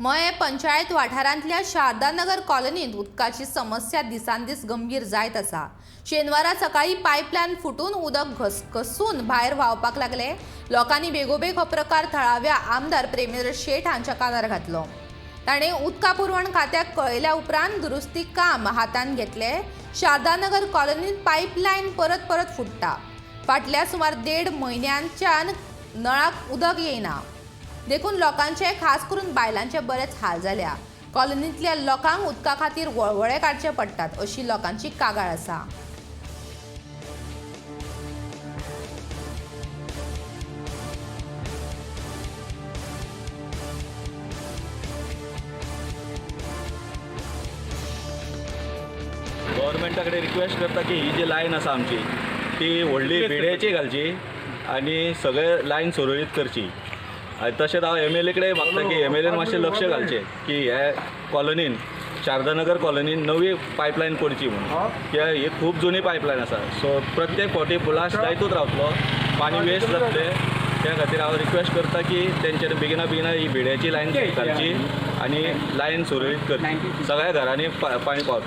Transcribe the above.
मये पंचायत वाठारांतल्या शारदानगर कॉलनीत उदकाची समस्या दिसानदीस गंभीर जायत आसा. शेनवारा सकाळी पायपलायन फुटून उदक घसघसून भायर व्हांवपाक लागले. लोकांनी बेगोबेग हो प्रकार थळाव्या आमदार प्रेमेंद्र शेट हांच्या कानार घातलो. ताणें उदका पुरवण खात्याक कळयल्या उपरांत दुरुस्ती काम हातांत घेतले. शारदानगर कॉलनीत पायपलायन परत परत फुट्टा. फाटल्या सुमार 1.5 म्हयन्यांच्यान नळाक उदक येयना, देखून लोकांचे, खास करून बायलांचे बरेच हाल जाल्या. कॉलनींतल्या लोकांक उदका खातीर वळवळे काडचे पडटात अशी लोकांची कागाळ आसा. गव्हर्मेंटा कडेन रिक्वेस्ट करता की ही जी लायन आसा आमची ती व्हडली बिड्याची घालची आनी सगळे लायन सुरळीत करची. आनी तशेंच हांव एम एल ए कडेन मागता की एम एल एन मातशें लक्ष घालचें की हे कॉलनीन, शारदानगर कॉलनीन नवी पायपलायन पडची म्हणून, कित्याक ही खूब जुनी पायपलायन आसा. सो प्रत्येक फावटी ब्लास्ट जायतूच रावतलो, पाणी वेस्ट जातलें. त्या खातीर हांव रिक्वेस्ट करता की तेंच्यानी बेगिना बेगिना ही भिड्याची लायन घालची आनी लायन सुरळीत करची, सगळ्या घरांनी पाणी पावतलें.